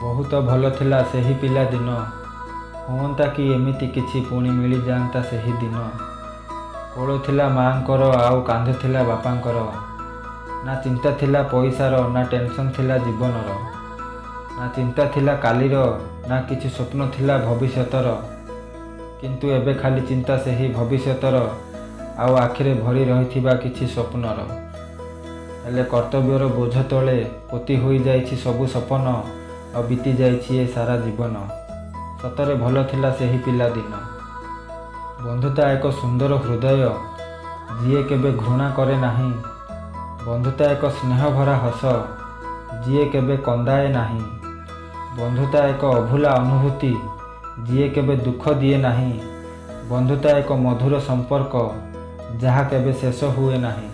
ବହୁତ ଭଲ ଥିଲା ସେହି ପିଲା ଦିନ। ହୁଅନ୍ତା କି ଏମିତି କିଛି ପୁଣି ମିଳିଯାଆନ୍ତା ସେହି ଦିନ। କୋଳ ଥିଲା ମାଆଙ୍କର ଆଉ କାନ୍ଧ ଥିଲା ବାପାଙ୍କର। ନା ଚିନ୍ତା ଥିଲା ପଇସାର, ନା ଟେନସନ୍ ଥିଲା ଜୀବନର। ନା ଚିନ୍ତା ଥିଲା କାଲିର, ନା କିଛି ସ୍ୱପ୍ନ ଥିଲା ଭବିଷ୍ୟତର। କିନ୍ତୁ ଏବେ ଖାଲି ଚିନ୍ତା ସେହି ଭବିଷ୍ୟତର ଆଉ ଆଖିରେ ଭରି ରହିଥିବା କିଛି ସ୍ୱପ୍ନର। ହେଲେ କର୍ତ୍ତବ୍ୟର ବୋଝ ତଳେ ପୋତି ହୋଇଯାଇଛି ସବୁ ସପନ ଆଉ ବିତିଯାଇଛି ଏ ସାରା ଜୀବନ। ସତରେ ଭଲ ଥିଲା ସେହି ପିଲାଦିନ। ବନ୍ଧୁତା ଏକ ସୁନ୍ଦର ହୃଦୟ, ଯିଏ କେବେ ଘୃଣା କରେ ନାହିଁ। ବନ୍ଧୁତା ଏକ ସ୍ନେହଭରା ହସ, ଯିଏ କେବେ କନ୍ଦାଏ ନାହିଁ। ବନ୍ଧୁତା ଏକ ଅଭୁଲା ଅନୁଭୂତି, ଯିଏ କେବେ ଦୁଃଖ ଦିଏ ନାହିଁ। ବନ୍ଧୁତା ଏକ ମଧୁର ସମ୍ପର୍କ, ଯାହା କେବେ ଶେଷ ହୁଏ ନାହିଁ।